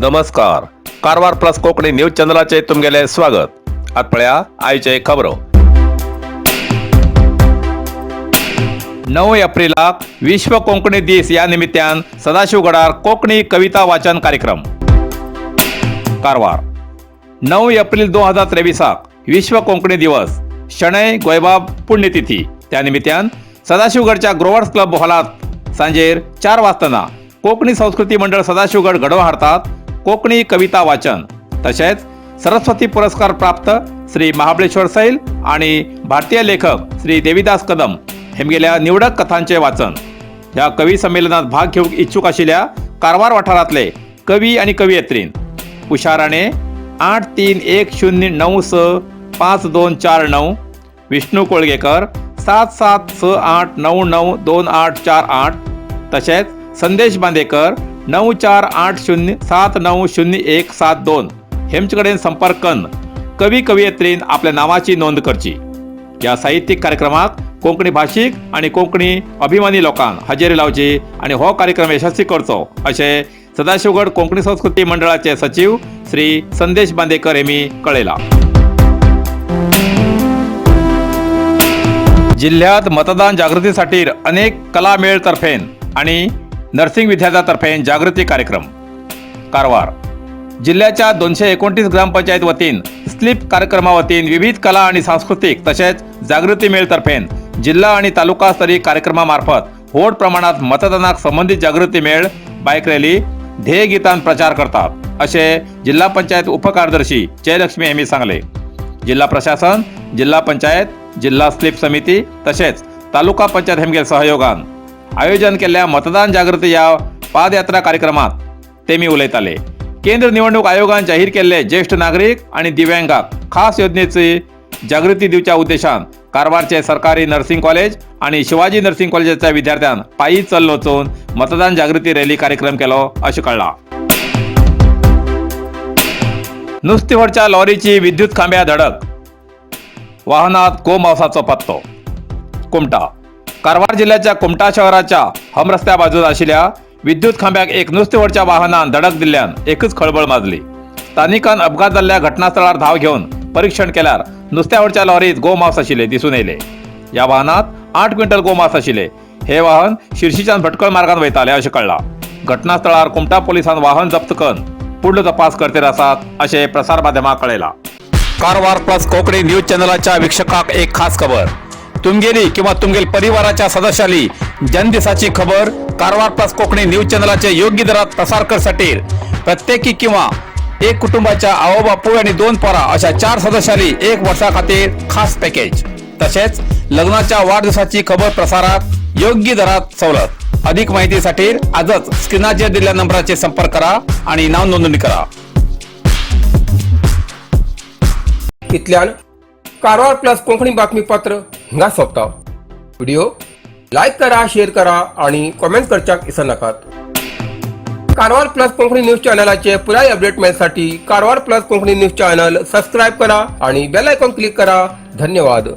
नमस्कार, Karwar plus Konkani news चॅनलाचे तुमगेले स्वागत. आत पळया आयचे खबरो. 9 एप्रिलाक विश्व कोंकणी दीस या निमित्तान सदाशिवगडार कोंकणी कविता वाचन कार्यक्रम. कारवार, 9 एप्रिल 2023 विश्व कोंकणी दिवस, शणै गोंयबाब पुण्यतिथी, त्या निमित्तान सदाशिवगडच्या ग्रोवर्स क्लब हॉलात सांजेर 4 वाजताना कोंकणी संस्कृती मंडळ सदाशिवगड घडोवन हाडतात कोंकणी कविता वाचन. तशेंच सरस्वती पुरस्कार प्राप्त श्री महाबळेश्वर सैल आणि भारतीय लेखक श्री देविदास कदम हेमगेल्या निवडक कथांचे वाचन. ह्या कवी संमेलनात भाग घेवंक इच्छूक आशिल्ल्या कारवार वाठारांतले कवी आणि कवयित्रीन उषा राणे 8310965249, विष्णू कोळगेकर 7768992848, तशेंच संदेश बांदेकर 9480790172 हेमचे कडेन संपर्क कन्न कवी कवयित्रीन आपल्या नावाची नोंद करची. ह्या साहित्यीक कार्यक्रमाक कोंकणी भाशीक आणि कोंकणी अभिमानी लोकांक हजेरी लावची आणि हो कार्यक्रम यशस्वी करचो अशें सदाशिवगड कोंकणी संस्कृती मंडळाचे सचिव श्री संदेश बांदेकर हेमी कळयलां. जिल्ह्यात मतदान जागृतीसाठी अनेक कला मेळ तर्फेन आणि नर्सिंग विद्यार्थ्यांतर्फे जागृती कार्यक्रम. कारवार जिल्ह्याच्या 229 ग्रामपंचायत वतीन स्लीप कार्यक्रमावतीन विविध कला आणि सांस्कृतिक तसेच जागृती मेळतर्फेन जिल्हा आणि तालुका स्तरीय कार्यक्रमामार्फत व्हड प्रमाणात मतदानाक संबंधित जागृती मेळ, बायक रॅली, ध्येय गीतान प्रचार करतात असे जिल्हा पंचायत उपकार्यदर्शी जयलक्ष्मी यांनी सांगले. जिल्हा प्रशासन, जिल्हा पंचायत, जिल्हा स्लीप समिती तसेच तालुका पंचायत हेमगेल सहयोगान आयोजन केल्ल्या मतदान जागृती या पादयात्रा कार्यक्रमात ते मी उलयताले. केंद्र निवडणूक आयोगान जाहीर केल्ले ज्येष्ठ नागरिक आणि दिव्यांगाक खास योजनेची जागृती दिवच्या उद्देशान कारवारचे सरकारी नर्सिंग कॉलेज आणि शिवाजी नर्सिंग कॉलेजाच्या विद्यार्थ्यान पायी चल वचून मतदान जागृती रॅली कार्यक्रम केलो अशें कळ्ळां. नुस्तीवरच्या लॉरीची विद्युत खांब्या धडक, वाहनात गोमांसाचो पत्तो. कुमटा, कारवार जिल्ह्याच्या कुमटा शहराच्या हमरस्त्या बाजून आशिल्ल्या विद्युत खांब्याक एक नुस्तेवरच्या वाहनान धडक दिल्ल्यान एकच खळबळ माजली. स्थानिकान अपघात जाल्ल्या घटनास्थळार धाव घेवन परीक्षण केल्यार नुस्त्यावरच्या लॉरीत गोमांस आशिल्ले दिसून येयले. ह्या वाहनात 8 क्विंटल गोमांस आशिल्ले. हे वाहन शिर्शीच्यान भटकळ मार्गान वयताले अशें कळ्ळां. घटनास्थळार कुमटा पोलिसान वाहन जप्त करून पुढलो तपास करतेर आसात अशें प्रसार माध्यमाक कळयलां. कारवार प्लस कोंकणी न्यूज चॅनलाच्या वीक्षकाक एक खास खबर. तुमगेली किंवा तुमगेल परिवाराच्या सदस्याली जन्मदिसाची खबर कारवार प्लस कोंकणी न्यूज चॅनलाचे योग्य दरात प्रसार करसाठी प्रत्येकी किंवा एक कुटुंबाच्या आवो बापूय आणि दोन पोरा अशा चार सदस्यांनी एक वर्षा खातीर खास पॅकेज. तसेच लग्नाच्या वाढदिवसाची खबर प्रसारात योग्य दरात सवलत. अधिक माहितीसाठी आजच स्क्रीनाचेर दिलेल्या नंबराचे संपर्क करा आणि नाव नोंदणी करा. इतल्यान कारवार प्लस कोंकणी बातमीपत्र हिंगा सोंपता. व्हिडिओ लायक करा, शेअर करा आणि कॉमेंट करच्याक विसरनाकात. कारवार प्लस कोंकणी न्यूज चॅनलाचे पुराय update मेळसाठी Karwar plus Konkani news channel subscribe करा आणि बेल आयकॉन क्लिक करा. धन्यवाद.